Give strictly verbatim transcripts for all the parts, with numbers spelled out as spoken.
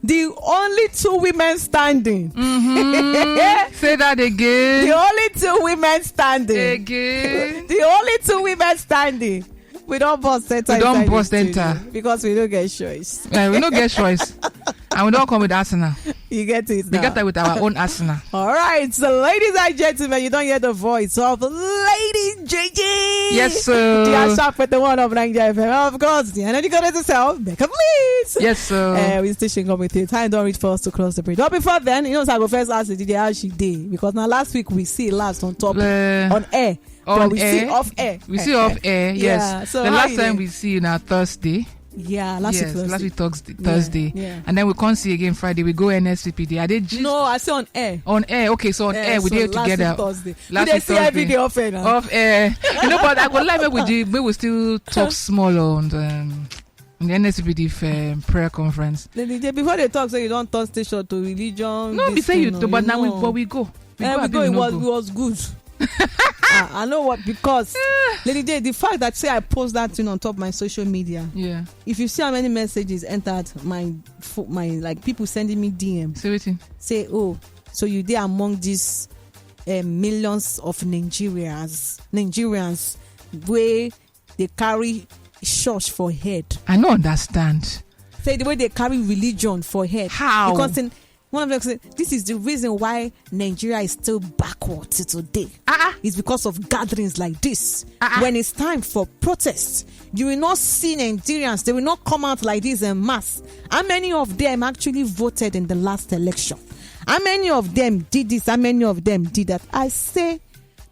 The only two women standing. Mm-hmm. Say that again. The only two women standing. Again. The only two women standing. We don't bust center. We don't bust center because we don't get choice. Yeah, we don't get choice. And we don't come with Arsenal. You get it. We now. Get that with our own Arsenal. All right, so ladies and gentlemen, you don't hear the voice of Lady J J. Yes, sir. The Asha with the one of Nigeria F M. Of course, the energy got to sell. Make a please. Yes, sir. Uh, we station come with it. Time don't reach for us to cross the bridge. But before then, you know, so I go first ask the D J how she day because now last week we see last on top uh, on air. On but we air. See off air. We see off air. Yes. Yeah, so the last time we see you now Thursday. Yeah, last yes, week Thursday. Last week Thursday, yeah, Thursday. Yeah. And then we can't see again Friday. We go N S C P D. Are they just... No, I say on air. On air. Okay, so on yeah, air we so did it together. Thursday. Last we week see Thursday. Every day off air now. Off air. You know, but I go live with you. We will still talk small on the, um, the N S C P D um, prayer conference. Then the day before they talk, so you don't turn station to religion. No, be say you, but now we, but we go. We eh, go, we go, it was, go. It was good. I, I know what because Lady J, the fact that say I post that thing on top of my social media. Yeah. If you see how many messages entered my my like people sending me D M. Say waiting. Say oh, so you there among these uh, millions of Nigerians, Nigerians, where they carry church for head. I don't understand. Say the way they carry religion for head. How? Because in One of them said, this is the reason why Nigeria is still backward to today. Uh-uh. It's because of gatherings like this. Uh-uh. When it's time for protests, you will not see Nigerians. They will not come out like this en masse. How many of them actually voted in the last election? How many of them did this? How many of them did that? I say,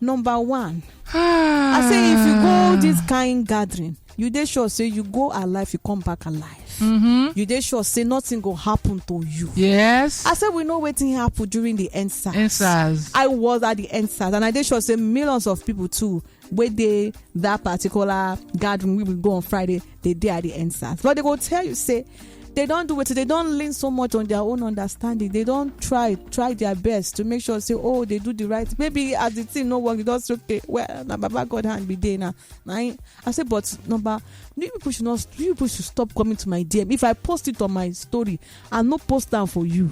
number one, I say, if you go this kind gathering, you dey sure say you go alive, you come back alive. Mm-hmm. You dey sure say nothing go happen to you. Yes. I said we know wetin happen during the N sars. N sars. I was at the N sars and I dey sure say millions of people too wey dey that particular gathering we will go on Friday, they dey at the N sars. But they go tell you say they don't do it. They don't lean so much on their own understanding. They don't try try their best to make sure say oh they do the right. Maybe as the thing no work, you just okay. Well, na Baba God hand be there now. I say, but number you people should not you people should stop coming to my D M. If I post it on my story and no post down for you,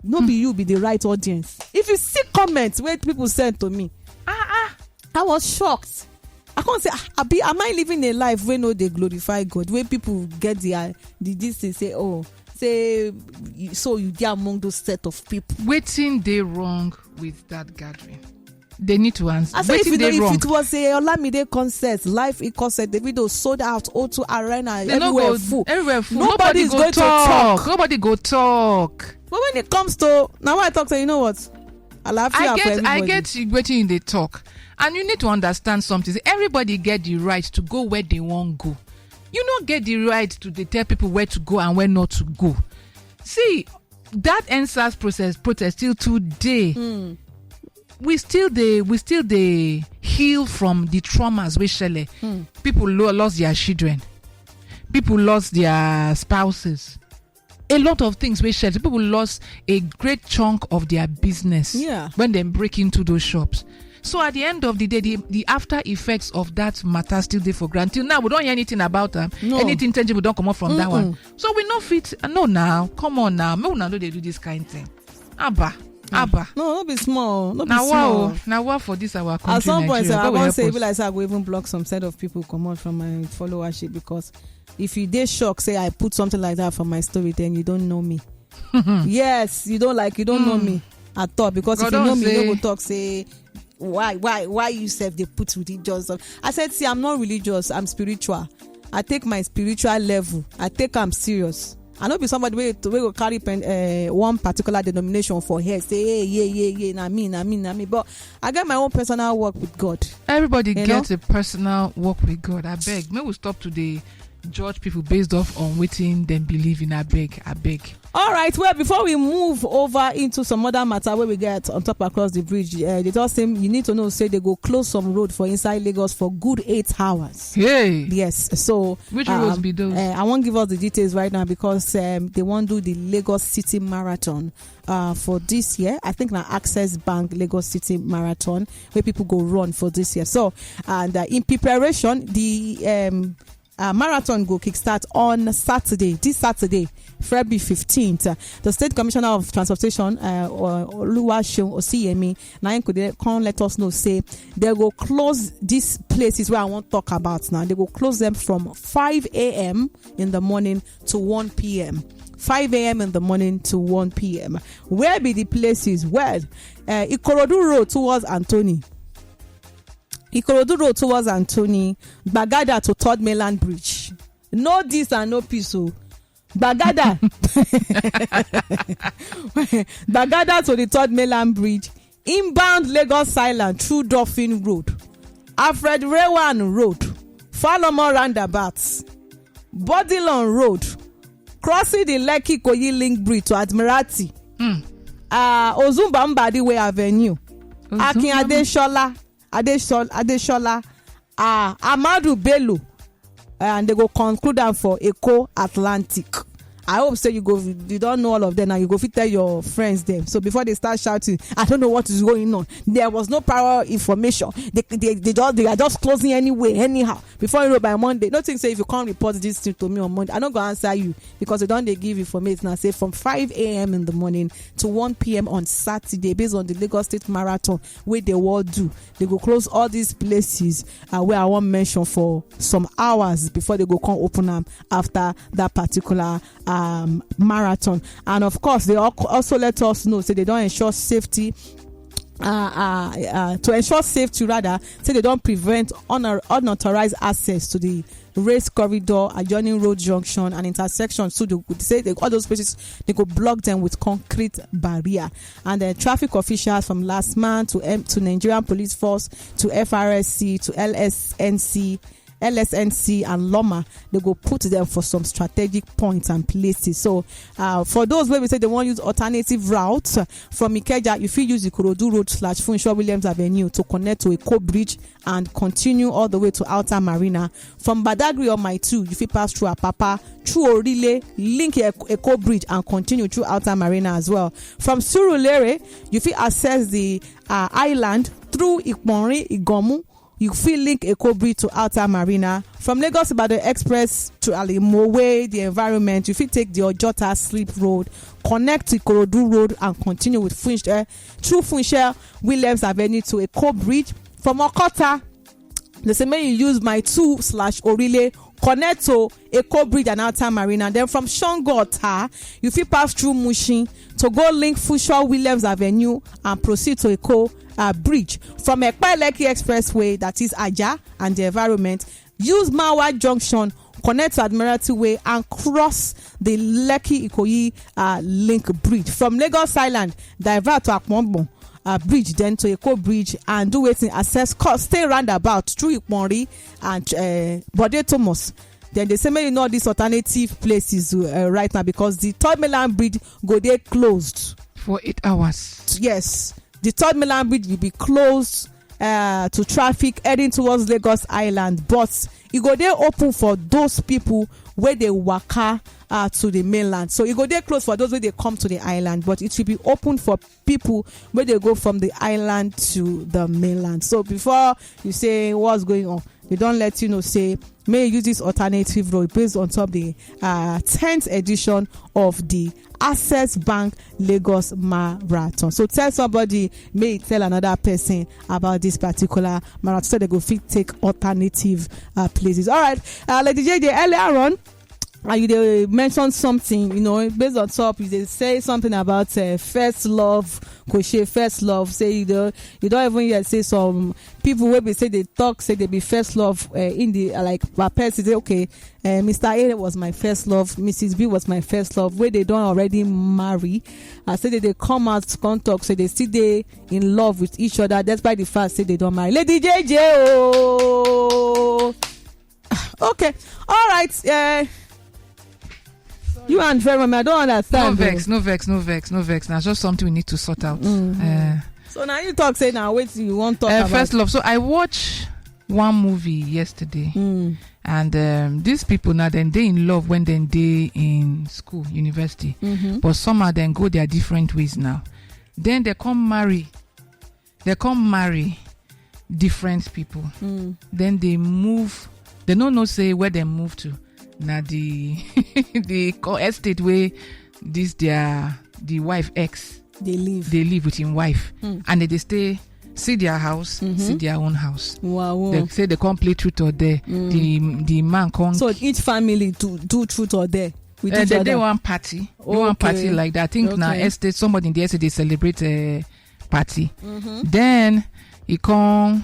no be you be the right audience. If you see comments where people send to me, ah ah, I was shocked. I can't say ah, abi am I living a life where no they glorify God, where people get the uh, the this thing say oh say so you dey among those set of people. Wetin dey wrong with that gathering? They need to answer. I say if, you know, if it was a Olamide concert, live in concert, Davido sold out O two Arena, they everywhere go, full. Everywhere full. Nobody, nobody is go going talk. To talk. Nobody go talk. But when it comes to now, I talk to you know what? I laugh. I get, I get what you they talk, and you need to understand something. Everybody get the right to go where they want go. You not get the right to they tell people where to go and where not to go. See, that N sars process protest till today. Mm. We still dey we still dey heal from the traumas wey shele. Mm. People lo- lost their children, people lost their spouses, a lot of things wey shele. People lost a great chunk of their business. Yeah. When dem break into those shops. So at the end of the day, the, the after effects of that matter still dey for ground till now. We don't hear anything about them. No. Anything tangible don't come up from mm-mm. That one. So we no fit no now. Come on now, make una no dey do this kind thing. Abba, abba. No, no be small. No be na small. Wow, na wow for this our country. At some point, Nigeria. I wan say, be like say I go even block some set of people comot from my followership because if you dey shock, say I put something like that for my story, then you don't know me. Yes, you don't like, you don't mm. know me at all because God if you know me, say... You go talk say why why why you sef dey put religious on. I said, see, I'm not religious, I'm spiritual. I take my spiritual level, I take am serious. I no be somebody wey wey go carry pen, uh, one particular denomination for head say hey yeah yeah yeah na me na me na me, but I get my own personal work with God. Everybody you get know? A personal work with God. I beg, may we stop today judge people based off on wetin dem believe in. I beg, I beg. All right, well, before we move over into some other matter where we get on top across the bridge, uh, they just say you need to know say they go close some road for inside Lagos for good eight hours. Hey. Yes. So which um, roads be those? Uh, I won't give us the details right now because um, they won't do the Lagos City Marathon uh, for this year. I think now Access Bank Lagos City Marathon where people go run for this year. So and uh, in preparation, the um, uh, marathon go kickstart on Saturday, this Saturday, February fifteenth. Uh, the State Commissioner of Transportation, uh, O- Oluwaseun Osiyemi, na him could dey come let us know say they go close these places where I wan talk about now. They go close them from five a m in the morning to one p m. five a m in the morning to one p m. Where be the places? Well, uh, Ikorodu Road towards Anthony. Ikorodu Road towards Anthony, Gbagada to Third Mainland Bridge. No this and no peace o. Gbagada. Gbagada to the Third Mainland Bridge. Inbound Lagos Island through Dolphin Road. Alfred Rewan Road. Falomo Roundabout. Bodilon Road. Crossing the Lekki Koyi Link Bridge to Admiralty. Uh, Ozumba Mbadiwe Avenue. Akin Adesola. Adesola. Adesola. Uh, Amadu Bello. And they go conclude am for Eco Atlantic. I hope say you go, you don't know all of them, and you go fit tell your friends them. So before they start shouting, "I don't know what is going on." There was no prior information. They, they, they, just, they are just closing anyway, anyhow. Before you know, by Monday, no think say if you can't report this thing to me on Monday, I no go answer you, because they don't, they give information and say from five a m in the morning to one p m on Saturday, based on the Lagos State Marathon wey they all do. They go close all these places, uh, where I wan mention for some hours before they go come open am after that particular, um, marathon. And of course, they al- also let us know say they don't ensure safety, uh, uh, uh, to ensure safety rather, say they don't prevent honor- unauthorized access to the race corridor, adjoining road junction and intersection. So they could say they, all those places, they go block them with concrete barrier. And the traffic officials from last man to M- to Nigerian Police Force to F R S C to L S N C, L S N C and Loma, they go put them for some strategic points and places. So, uh, for those where we say they want use alternative routes, uh, from Ikeja, you fit use Ikorodu Road slash Funsho Williams Avenue to connect to Eko Bridge and continue all the way to Outer Marina. From Badagry or Mile two, you fit pass through Apapa, through Orile, link Eko Bridge and continue through Outer Marina as well. From Surulere, you fit access the, uh, island through Iponri, Igomu. You fit link Eko Bridge to Outer Marina. From Lagos Ibadan Express to Alimowe, the environment, you fit take the Ojota Slip Road, connect to Ikorodu Road and continue with Funsh- uh, through Funshel Williams Avenue to Eko Bridge. From Okota, they say make you use Mile two slash Orile, connect to Eko Bridge and Outer Marina. Then from Shango Ota, you fit pass through Mushin to go link Funsho Williams Avenue and proceed to Eko, uh, Bridge. From Ekpe Lekki Expressway, that is Aja and the environment, use Mawa Junction, connect to Admiralty Way and cross the Lekki Ikoyi, uh, Link Bridge. From Lagos Island, divert to Akpongbon, uh, Bridge, then to Eko Bridge, and do wetin, access cost, stay roundabout through Iponri and, uh, Bode Thomas. Then they say make you know these alternative places, uh, right now, because the Third Mainland Bridge go dey closed for eight hours. Yes, the Third Mainland Bridge will be closed, uh, to traffic heading towards Lagos Island, but e go dey open for those people wey dey waka, uh, to the mainland. So e go dey closed for those wey dey come to the island, but it will be open for people wey dey go from the island to the mainland. So before you say what's going on, they don't let you know say may you use this alternative road based on top the, uh, tenth edition of the Access Bank Lagos Marathon. So tell somebody, may you tell another person about this particular marathon so they go fit take alternative, uh, places. All right, uh, Lady J J, earlier on, and you dey mention something, you know, based on top, you dey say something about, uh, first love, crochet first love. Say you don't, you don't even yet say some people wey be say they talk say they be first love, uh, in the, uh, like, per person say, okay, uh, Mister A was my first love, Missus B was my first love, where they don't already marry. I say that they come out to come talk, so they still dey in love with each other despite the fact say they don't marry. Lady J J, oh. Okay, all right. Uh, you and Veromi, I don't understand. No vex, no vex, no vex, no vex. Now just something we need to sort out. Uh, so now you talk say now wait, you won't talk uh, about first love. So I watch one movie yesterday, and, um, these people now, then they in love when then they in school, university, but somehow then go their different ways now. Then they come marry, they come marry different people. Then they move They no know say where they move to. Na the the co- estate where this their the wife ex They leave. They live with him wife, Hmm. And they dey stay, see their house, Mhm. see their own house. Wow. They say they can't play truth or dare. Mm. The the man can't. So each family to do truth or dare with Eh, each they other. Dey one party, dey one Okay. Party like that. I think na Okay. Estate, somebody in the estate they celebrate a party. Mm-hmm. Then he come,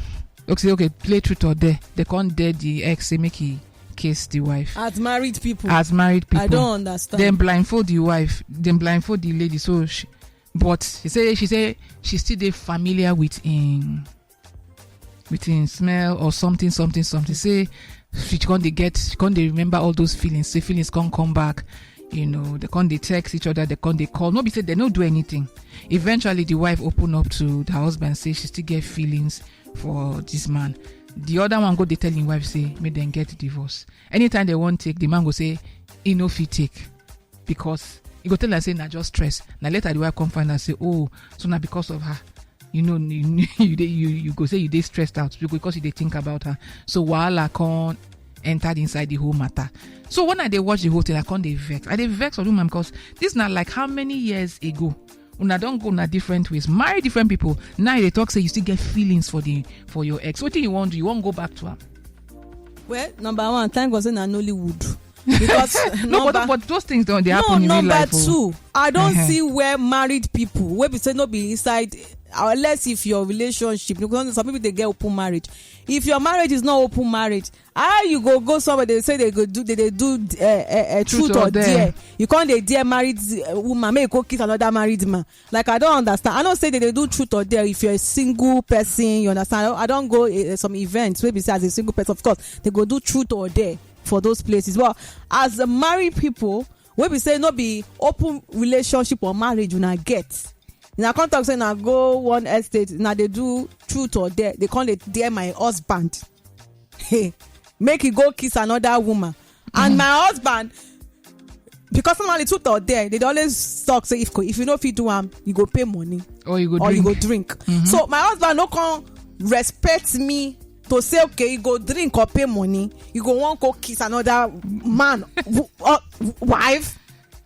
okay, okay, play truth or dare. They can't dare the ex, say make he kiss the wife. As married people, As married people, I don't understand. Then blindfold the wife, then blindfold the lady. So, she, but she say she say she still dey familiar with him, with him smell or something, something, something. Say she can't dey get, she can't dey remember all those feelings. Say feelings can't come back. You know, they can't dey text each other, they can't dey call. No be say they no do anything. Eventually, the wife open up to the husband, say she still get feelings for this man. The other one go dey tell him wife say make them get divorce. Anytime they want take, the man go say he no fit take because he go tell her say na just stress. Now later the wife come find out say, oh, so now because of her, you know, you you dey- you, you go say you dey stressed out because you dey think about her. So wahala come entered inside the whole matter. So when I dey watch the whole thing, I come dey vex. I dey vex for the woman because this na like how many years ago. Una don go na different ways, marry different people. Now they talk say you still get feelings for the for your ex. What do you want? You won't go back to her. Well, number one, thank God say na Nollywood. Because No, number, but, but those things don't they no, happen in real number life. Oh. Two, I don't Uh-huh. See where married people wey be say no be inside, unless if your relationship, because some people they get open marriage. If your marriage is not open marriage, how you go go somewhere they say they go do they, they do uh, uh, uh, truth, or dare. You can't dey dare married uh, woman make you go kiss another married man. Like, I don't understand. I don't say that they do truth or dare if you're a single person. You understand? I don't go uh, some events. Maybe say as a single person, of course they go do truth or dare for those places. But as a married people, wey be say no be open relationship or marriage una get. Una come talk say na go one estate, na dey do truth or dare. They come dey dare my husband. Hey, make he go kiss another woman. And my husband, because normally truth or dare, they dey always talk say if co- if you no fit do am, you go pay money Or you go or drink. You go drink. So my husband no come respect me to say okay, you go drink or pay money, you go wan go kiss another man w- or w- wife.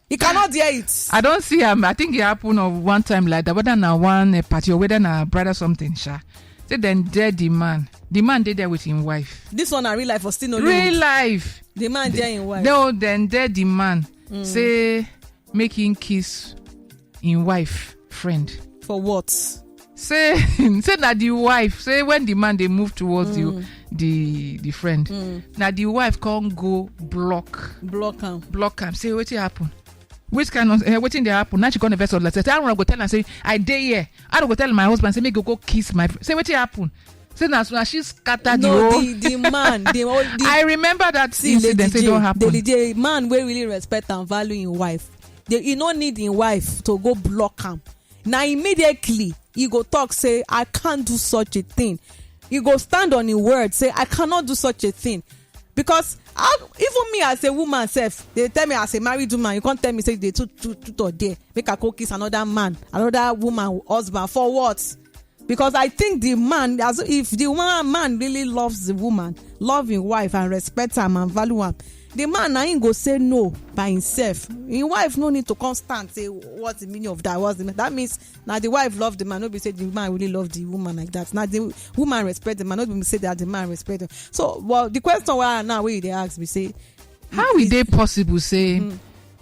He cannot dare it. I don't see him. I think it happened of one time like that. Whether na one uh, party or whether na brother something, sha. Say then dare the man. The man dey there with him wife. This one na real life for still no Real life. The man dare him wife. No, then dare the man. Say make him kiss him wife friend. For what? Say say na the wife. Say when the man they move towards you, the the friend, now the wife can't go block Block am. Block am. Say wetin happen? Which kind of uh, wetin dey happen? Now she come dey vex up like say I don't go tell am say I dey here. I don't go tell my husband say make you go kiss my fr- say wetin happen? Say na so na she scatter the No, whole. The, the man, the, whole- the I remember that see, incident Lady say J, don happen. The, the man wey really respect and value him wife, the, he no need him wife to go block am. Now immediately he go talk say I can't do such a thing. He go stand on him word say I cannot do such a thing. Because how, even me as a woman sef, they tell me as a married woman, you can't tell me say they too too too or there. Make I go kiss another man, another woman husband for what? Because I think the man, as if the woman man really loves the woman, love him wife and respect am and value am, the man na him go say no by himself. Him wife no need to come stand say what's the meaning of that? What's the mean? That means now the wife love the man, no be say the man really love the woman like that. Now the woman respect the man, no be say that the man respect him. So well, the question why now wey you dey ask me say How e dey possible say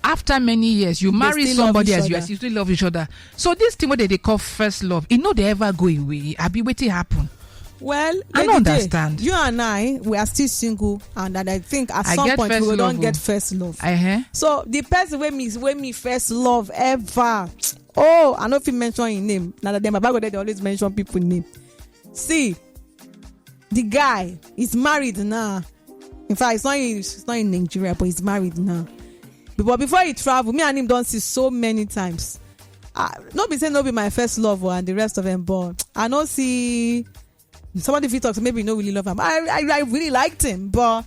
after many years you They marry still love somebody each as you other. as you still love each other? So this thing wey dem dey call first love, e no dey ever go away. Abi wetin happen? Well, I Lady don't J, understand. You and I, we are still single, and, and I think at I some get point we first will love don't o. Get first love. Uh-huh. So the person wey me wey me first love ever. Oh, I no fit mention him name. Now that dem Baba go dey always mention people name. See, the guy is married now. In fact, it's not in, it's not in Nigeria, but he's married now. But before he travel, me and him don't see so many times. I, no be say no be my first love o, and the rest of them, but I no see somebody fit talk say maybe you no really love him. I, I, I really liked him, but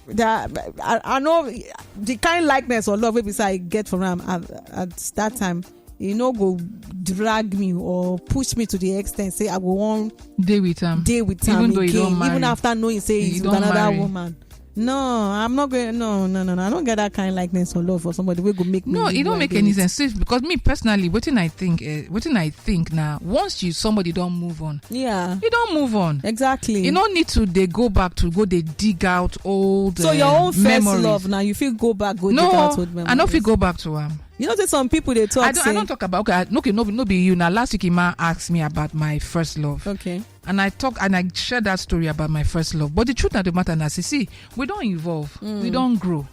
that I, I know the kind likeness or love wey be say I get for him at, at that time, e no go drag me or push me to the extent say I go wan Dey with am. dey with Even am though you don again, marry. Even after knowing say You he's with don another marry. Woman. No, I'm not going. No, no, no, no. I don't get that kind of likeness or love for somebody wey go make me. No, live e don't like make any this. Sense. See, because me personally, wetin I think, uh, wetin I think now, once you somebody don move on, Yeah. you don move on. Exactly. You no need to dey go back to go dey dig out old. So your uh, own first memories. Love now, you fit go back, go dig No, out old memories. I no fit go back to am. You know say some people dey talk I don't, I say don't talk about okay. I, okay, no, be- no be you now. Last week, Emma asked me about my first love. Okay. And I talk and I shared that story about my first love. But the truth of the matter now, see, see, we don't evolve, we don't grow.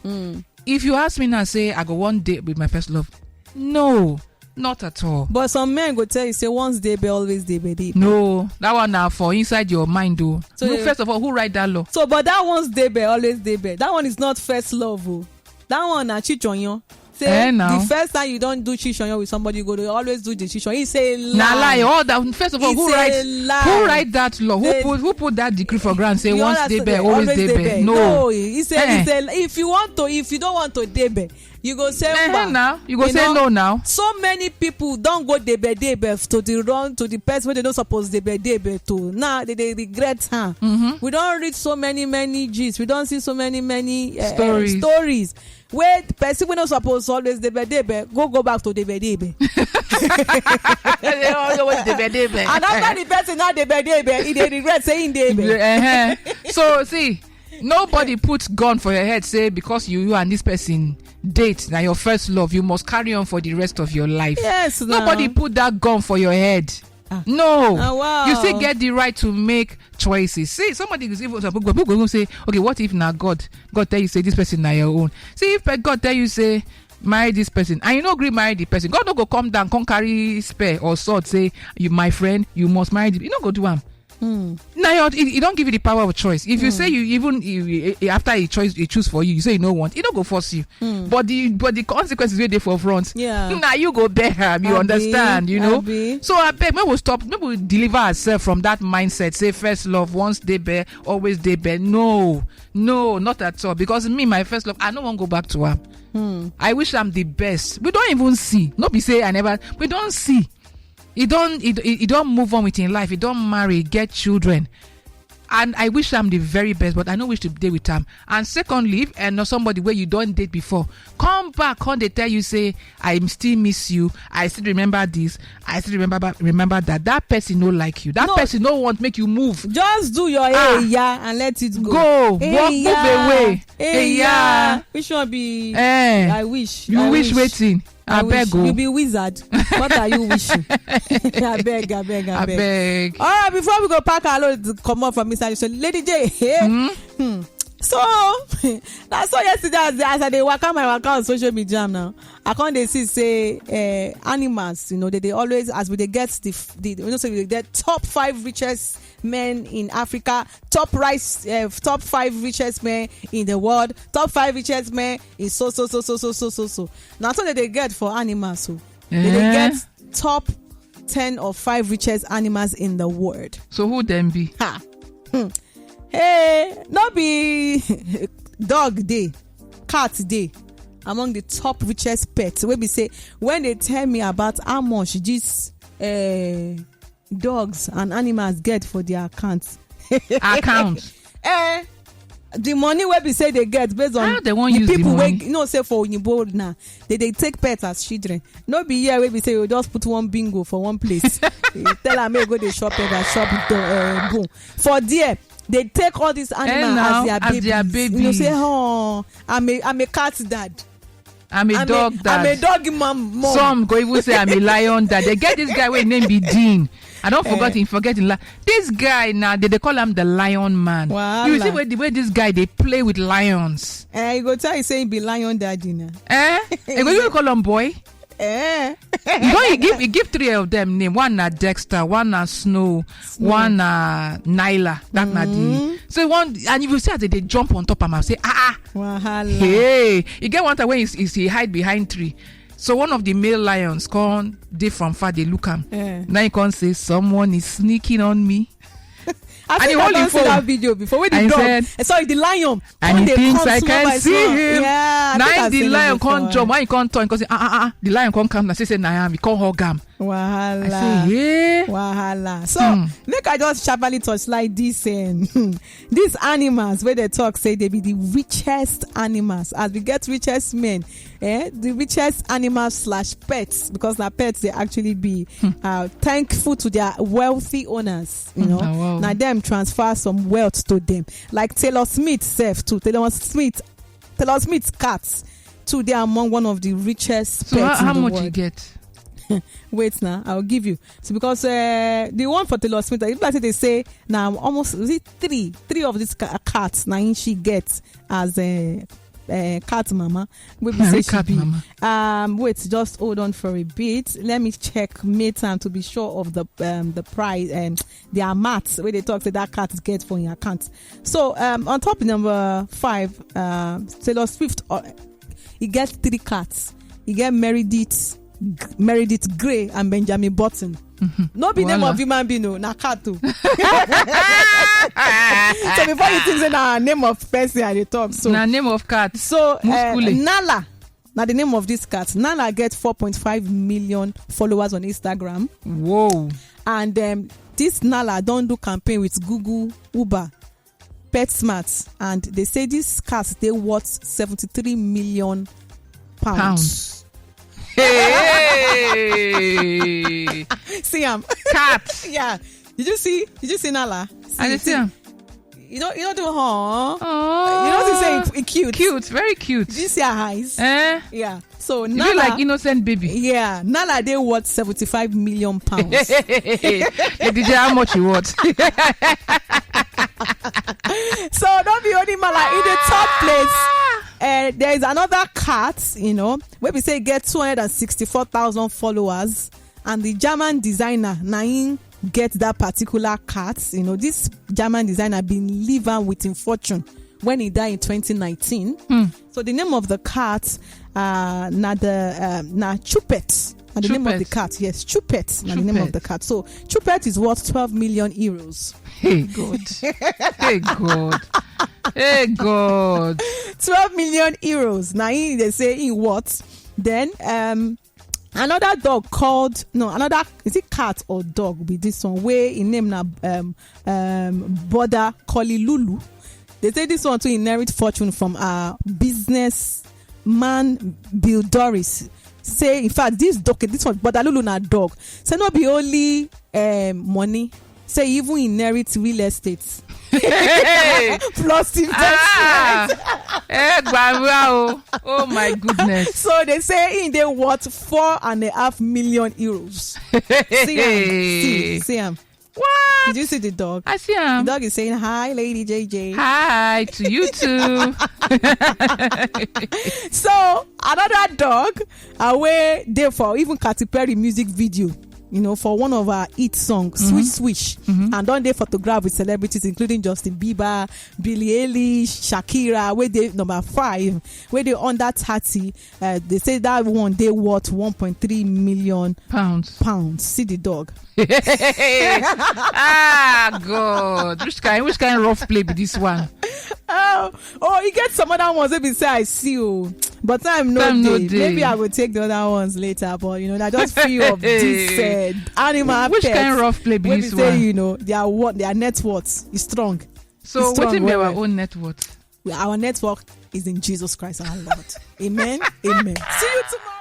If you ask me now, say I go one day with my first love. No, not at all. But some men go tell you say once dey be always dey be dey. No, that one now for inside your mind though. So Who- you- first of all, who write that law? So, but that once dey be always dey be. That one is not first love o. That one na chichonyon. Say Eh, now. The first time you don do chichonyon with somebody, you go dey always do the chichonyon. It's a lie. Na lie. All that first of all, It's who a write lie. Who write that law? Who They- put who put that decree for ground? Say You once understand? dey be, always dey be. No. No, it's a, Eh. it's a, if you want to, if you don't want to dey be, you go say Eh, mba. now you go You say know, no now. So many people don go dey be dey be to the wrong, to the person wey they no suppose dey be dey be to. Now they dey regret her. We don read so many many gist. We don see so many many uh, Stories. Stories. Wey person wey no suppose always dey be dey be go go back to dey be dey be. They always dey be, dey be. And after the person now dey be dey be, e dey regret say im dey be. Uh-huh. So see, nobody put gun for your head say because you you and this person date na your first love, you must carry on for the rest of your life. Yes, now. Nobody put that gun for your head. No. Ah, wow. You still get the right to make choices. See, somebody is even some people go even say, okay, what if na God? God tell you say this person na your own. See, if God tell you say marry this person and you no gree marry the person, God no go come down, come carry spear or sword say, you, my friend, you must marry the. You no go do am. Now you, you don't give you the power of choice. If you say you even you, you- after he choice he choose for you, you say you no want, he no go force you. But the but the consequences wey dey for front. Yeah. Now you go bear am. You Abi, understand? You know. Abi. So I beg, make we stop. Make we deliver ourselves from that mindset. Say first love, once dey be, always dey be. No, no, not at all. Because me, my first love, I no wan go back to am. I wish am the best. We don't even see. No be say I never. We don't see. He don't. He, he, he don't move on with his life. He don't marry, get children. And I wish am the very best, but I no wish to dey with am. And secondly, if and not somebody where you don't date before, come back, come they tell you say I still miss you. I still remember this. I still remember remember that. That person no like you. That No. Person no want make you move. Just do your Ah. Eya and let it go. Go, walk, move Eya. Away. Eya. Which one be? Eh. I wish. You I wish wetin? I I beg wish. o. You be wizard. What are you wishing? I beg, I beg, I I beg. Beg. All right, before we go pack our load, come up from inside. So, Lady J, eh? Hmm. So, that's all yesterday as, as I dey waka my waka on social media now. I can't dey see say uh, animals, you know, they, they always, as we they get the, f- the you know, say we dey get top five richest men in Africa, top rice, uh, top five richest men in the world, top five richest men in so so so so so so so so. Now so that they get for animals, so they, they Eh? Get top ten or five richest animals in the world. So who them be? Ha. Hmm. Hey, no be dog day, cat day among the top richest pets. Wey be say when they tell me about how much these uh, dogs and animals get for their accounts. Account. Eh, the money wey be say they get based on How they wan the use the people wey money? Know say for oyinbo now they dey take pets as children. No be here wey be say you just put one bingo for one place. You tell am make you go dey shop pepper, shop do- uh, bone for there. They take all these animals Eh, now, as their as babies. their You know say babies. Oh, I'm a I'm a cat dad. I'm a I'm dog a, dad. I'm a dog mom. Mom. Some go even say I'm a lion dad. They get this guy wey name be Dean. I don't forget Eh. Him, forget him. La- this guy now, they, they call him the lion man. Wahala. You see where the way this guy they play with lions. Eh, you go tell you say he be lion daddy now. Eh? They go even call him boy. Eh. You know, he give he give three of them name. One na Dexter, one na Snow, one na Nyla. That na the so one. And if you see as they, they jump on top of him, I say ah ah. Wahala. Hey, you get one time when he, he hide behind tree. So one of the male lions come dey from far, they look him. Eh. Now he come say, someone is sneaking on me. I And he think I hold him don see phone. That video before wey the And he dog said, eh, sorry, the lion "And come he dey thinks come I small can by see small. him." Yeah, I Now think I the see him lion before, come jump. yeah. When he come turn, he come say, "Ah, ah, ah." The lion come come. Now say, say, "Nah, he come hug am." I Wahala. Say, "Yeah." Wahala. So Hmm. Make I just sharply torchlight this. Um, these animals where they talk say they be the richest animals. As we get richest men, eh, the richest animals slash pets, because now pets they actually be uh, thankful to their wealthy owners. You Hmm, know, ah, wow. Now them transfer some wealth to them. Like Taylor Smith self too. Taylor Smith, Taylor Smith cats too. They are among one of the richest So pets how, how in the much world. You get? Wait now, I'll give you. So because uh, the one for Taylor Smith, if I say they say now almost, is it three, three of these ca- cats now she gets as a uh, cat mama. We be say Very she cat be. Mama. Um, wait, just hold on for a bit. Let me check mate time to be sure of the um the price and the amount where they talk say that cat get for your account. So um on top number five, uh, Taylor Swift, uh, he get three cats. He get Meredith, G- Meredith Grey and Benjamin Button. No be name Wahala. Of human being, no, na cat too. So before you think say na name of person I dey talk, so Na name of cat. So uh, Muskule. Nala, now the name of this cat, Nala get four point five million followers on Instagram, Whoa. And um, this Nala don do campaign with Google, Uber, PetSmart, and they say this cat they worth seventy-three million pounds. Pounds. Hey. See am. Cat. Yeah. Did you see? Did you see Nala? I dey see am. You know, you know the huh? Oh. You know the saying, cute. Cute, very cute. Did you see her eyes? Eh? Yeah. So You Nala, be like innocent baby. Yeah, Nala they worth seventy-five million pounds. Hey, D J, how much you want? So don't be only Mala in the third place. Uh, there is another cat, you know, where we say get two hundred and sixty-four thousand followers, and the German designer Nain get that particular cat. You know, this German designer been live am with him fortune when he died in twenty nineteen. So the name of the cat, uh, na the um, na Chupet. Na the name of the Chupet. Cat, yes, Chupet. Na the name of Chupet. The cat. So Chupet is worth twelve million euros. Hey God. Hey God. Hey God. Twelve million euros. Now he they say he what? Then um another dog called, no, another, is it cat or dog? Be this one where in name na um um Border Collie Lulu. They say this one to inherit fortune from our business man Bill Doris. Say in fact this dog, this one Border Lulu na dog. Say no be only um money. Say he even inherit real estate Hey. Plus investment. Ah. Eh, gbàgbà o. Oh my goodness. So they say in they worth four and a half million euros. See him, see, see him. What? Did you see the dog? I see The him. Dog is saying hi, Lady J J. Hi to you too. So another dog away there for even Katy Perry music video, you know, for one of our hit songs, Swish Swish, and don dey photograph with celebrities including Justin Bieber, Billie Eilish, Shakira, wey dey number five, wey dey under thirty. Uh, they say that one dey worth one point three million Pounds. Pounds. See the dog. Ah God. Which kind which kind rough play be this one? Oh, oh, you get some other ones wey be say I see, oh, but time no Time no dey. Dey. Maybe I go take the other ones later, but you know, I just feel of this uh, animal Which pets kind rough play be wey this be say one? You know their what their net worth is strong. So It's strong wetin be well, our well. Own net worth? Our net worth is in Jesus Christ our Lord. Amen. Amen. See you tomorrow.